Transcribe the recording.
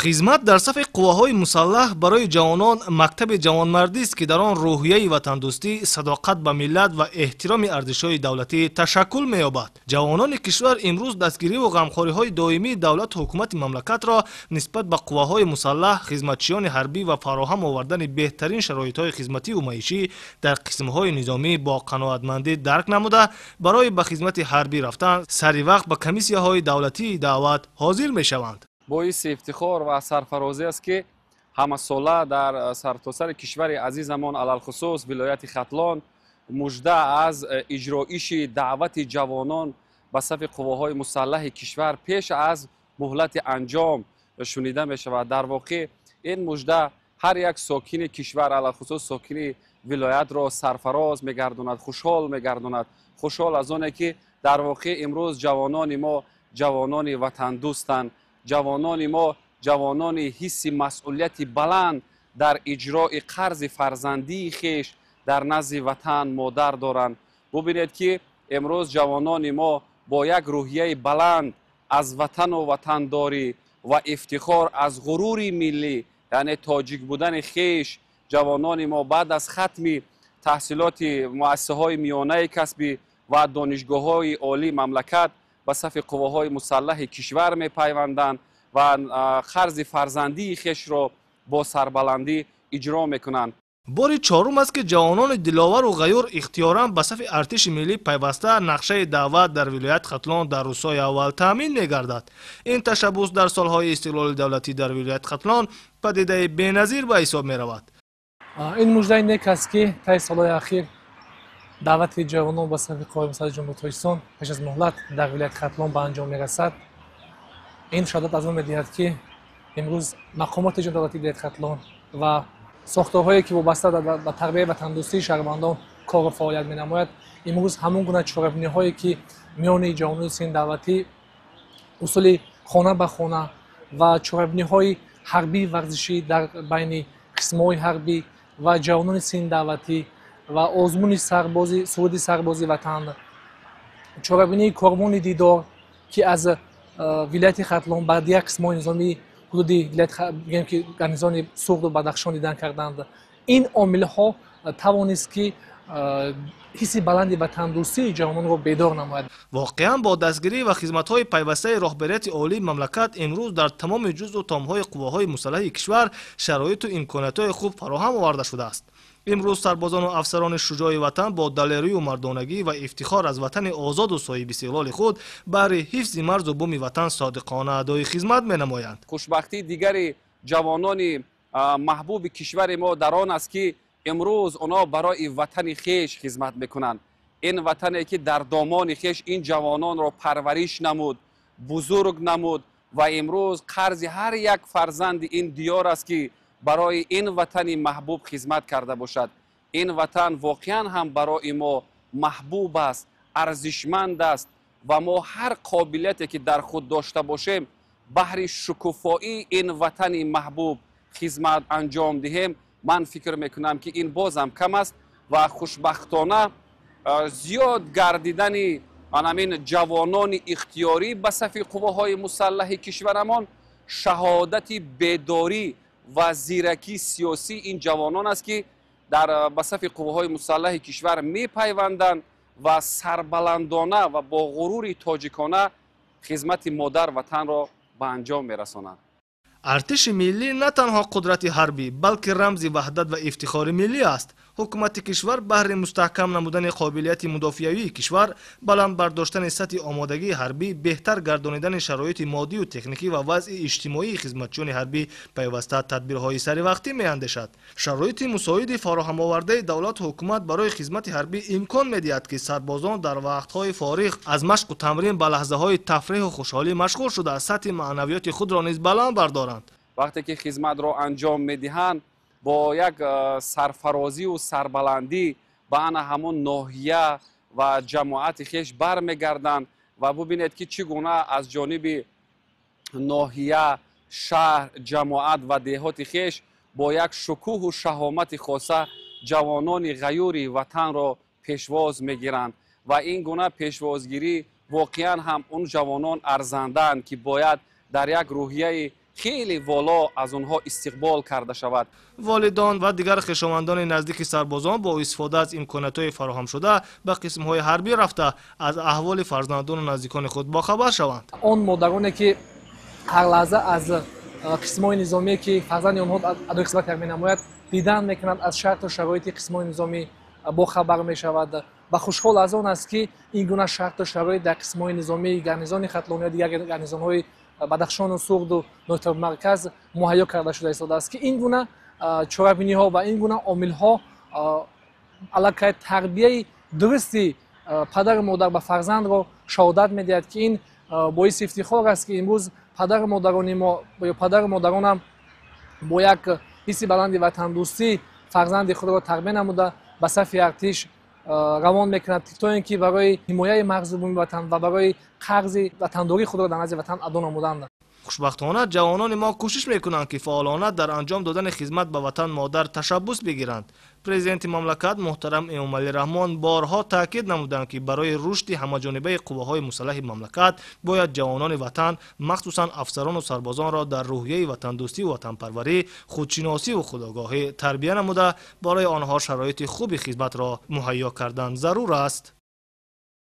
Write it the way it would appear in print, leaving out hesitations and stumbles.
Хизмат дар сафи қувваҳои мусаллаҳ барои ҷавонон мактаби ҷавонмардист, ки дар он рӯҳияи ватандӯстӣ, садоқат ба миллат ва эҳтироми арзишҳои давлатӣ ташаккул меёбад. Ҷавонони кишвар имрӯз дастгириву ғамхориҳои доимии давлату ҳукумати мамлакатро нисбат ба қувваҳои мусаллаҳ, хизматчиёни ҳарбӣ ва фароҳам овардани беҳтарин шароитҳои хизмативу маишӣ дар қисмҳои низомӣ бо қаноатмандӣ дарк намуда, барои ба хизмати ҳарбӣ рафтан сари вақт ба комиссияҳои давлатии даъват ҳозир мешаванд. Боиси ифтихор ва сарфарозӣ аст, ки ҳамасола дар сартосари кишвари азизамон, алалхусус вилояти Хатлон, мужда аз иҷроиши даъвати ҷавонон ба сафи қувваҳои мусаллаҳи кишвар пеш аз муҳлати анҷом шунида мешавад. Дар воқеъ ин мужда ҳар як сокини кишвар, алалхусус сокини вилоятро сарфароз мегардонад, хушҳол мегардонад. Хушҳол аз оне, ки дар воқеъ имрӯз ҷавонони мо ҷавонони ватандӯстанд, ҷавонони мо ҷавонони ҳисси масъулияти баланд дар иҷрои қарзи фарзандии хеш дар назди ватан модар доранд. Бубинед, ки имрӯз ҷавонони мо бо як рӯҳияи баланд аз ватану ватандорӣ ва ифтихор аз ғурури миллӣ, яъне тоҷик будани хеш, ҷавонони мо баъд аз хатми таҳсилоти муассисаҳои миёнаи касбӣ ва донишгоҳҳои олии мамлакат ба сафи қувваҳои мусаллаҳи кишвар мепайванданд ва қарзи фарзандии хешро бо сарбаландӣ иҷро мекунанд. Бори чорум аст, ки ҷавонони диловару ғайюр ихтиёран ба сафи артиши миллӣ пайваста, нақшаи даъват дар вилояти Хатлон дар рӯзҳои аввал таъмин мегардад. Ин ташаббус дар солҳои истиқлоли давлатӣ дар вилояти Хатлон падидаи беназир ба ҳисоб меравад. Ин муждаи нек аст, ки таи солҳои ахир даъвати ҷавонон ба сафи қувваҳои мусаллаҳи Ҷумҳурии Тоҷикистон пеш аз муҳлат дар вилояти Хатлон ба анҷом мерасад. Ин шаҳодат аз он медиҳад, ки имрӯз мақомоти иҷроияи давлатии вилояти Хатлон ва сохторҳое, ки вобаста ба тарбияи ватандӯстии шаҳрвандон кору фаъолият менамояд, имрӯз ҳамон гуна чорабиниҳое, ки миёни ҷавонони синни даъватӣ усули хона ба хона ва чорабиниҳои ҳарбии варзишӣ дар байни қисмҳои ҳарбӣ ва ҷавонони синни даъватӣ ва озмуни сарбози суруди сарбози ватан, чорабинии корвони дидор, ки аз вилояти Хатлон ба дигар қисмҳои низомии ҳудуди вилоят, ки гарнизони Суғду Бадахшон дидан карданд, ин омилҳо тавонист, ки ҳисси баланди ватандӯстии ҷавононро бедор намояд. Воқеан, бо дастгирӣ ва хизматҳои пайвастаи роҳбарияти олии мамлакат имрӯз дар тамоми ҷузъу томҳои қувваҳои мусаллаҳи кишвар шароиту имкониятҳои хуб фароҳам оварда шудааст. Имрӯз сарбозону афсарони шуҷои ватан бо далерию мардонагӣ ва ифтихор аз ватани озоду соҳибистиқлоли худ баҳри ҳифзи марзу буми ватан содиқона адои хизмат менамоянд. Хушбахтии дигари ҷавонони маҳбуби кишвари мо дар он аст, ки имрӯз онҳо барои ватани хеш хизмат мекунанд. Ин ватане, ки дар домони хеш ин ҷавононро парвариш намуд, бузург намуд ва имрӯз қарзи ҳар як фарзанди ин диёр аст, ки барои ин ватани маҳбуб хизмат карда бошад. Ин ватан воқеан ҳам барои мо маҳбуб аст, арзишманд аст ва мо ҳар қобилияте, ки дар худ дошта бошем, баҳри шукуфоии ин ватани маҳбуб хизмат анҷом диҳем. Ман фикр мекунам, ки ин бозам кам аст ва хушбахтона зиёд гардидани анамин ҷавонони ихтиёрӣ ба сафи қувваҳои мусаллаҳи кишварамон шаҳодати бедорӣ ва зиракии сиёсии ин ҷавонон аст, ки дар ба сафи қувваҳои мусаллаҳи кишвар мепайванданд ва сарбаландона ва бо ғурури тоҷикона хизмати модар ватанро ба анҷом мерасонанд. Артиши миллӣ на танҳо қудрати ҳарбӣ, балки рамзи ваҳдат ва ифтихори миллӣ аст. Ҳукумати кишвар баҳри мустаҳкам намудани қобилияти мудофиавии кишвар, баланд бардоштани сатҳи омодагии ҳарбӣ, беҳтар гардонидани шароити моддию техникӣ ва вазъи иҷтимоии хизматчиёни ҳарбӣ пайваста тадбирҳои саривақтӣ меандешад. Шароити мусоиди фароҳамовардаи давлату ҳукумат барои хизмати ҳарбӣ имкон медиҳад, ки сарбозон дар вақтҳои фориғ аз машқу тамрин ба лаҳзаҳои тафреҳу хушҳолӣ машғул шуда, сатҳи маънавиёти худро низ баланд бардоранд. Вақте ки хизматро анҷом медиҳанд, бо як сарфарозию сарбаландӣ ба ана ҳамон ноҳия ва ҷамоати хеш бармегарданд ва бубинед, ки чӣ гуна аз ҷониби ноҳия, шаҳр, ҷамоат ва деҳоти хеш бо як шукӯҳу шаҳомати хоса ҷавонони ғаюри ватанро пешвоз мегиранд ва ин гуна пешвозгирӣ воқеан ҳам он ҷавонон арзандаанд, ки бояд дар як рӯҳияи Хеле воло аз онҳо истиқбол карда шавад. Волидон ва дигар хешовандони наздики сарбозон бо истифода аз имкониятҳои фароҳамшуда ба қисмҳои ҳарбӣ рафта, аз аҳволи фарзандону наздикони худ бохабар шаванд. Он модароне, ки ҳар лаҳза аз қисмҳои низомие, ки фарзанди онҳо адои хизмат менамояд, дидан мекунанд, аз шарту шароити қисмҳои низомӣ бохабар мешавад ва хушҳол аз он аст, ки ин гуна шарту шароит дар қисмҳои низомии гарнизони Хатлон ё дигар гарнизонҳои Бадахшону Суғду марказ муҳайё карда шуда истодааст, ки ин гуна чорабиниҳо ва ин гуна омилҳо аллакай тарбияи дурусти падару модар ба фарзандро шаҳодат медиҳад, ки ин боиси ифтихор аст, ки имрӯз падару модарони мо ё падару модаронам бо як ҳисси баланди ватандӯстӣ фарзанди худро тарбия намуда, ба сафи артиш равон мекунад, то ин ки барои ҳимояи марзу буми ватан ва барои қарзи ватандории худро дар назди ватан адо намуданд. Хушбахтона, ҷавонони мо кӯшиш мекунанд, ки фаъолона дар анҷом додани хизмат ба ватан модар ташаббус бигиранд. Президенти мамлакат муҳтарам Эмомалӣ Раҳмон борҳо таъкид намуданд, ки барои рушди ҳамаҷонибаи қувваҳои мусаллаҳи мамлакат бояд ҷавонони ватан, махсусан афсарону сарбозонро дар рӯҳияи ватандӯстиву ватанпарварӣ, худшиносиву худогоҳӣ тарбия намуда, барои онҳо шароити хуби хизматро муҳайё кардан зарур аст.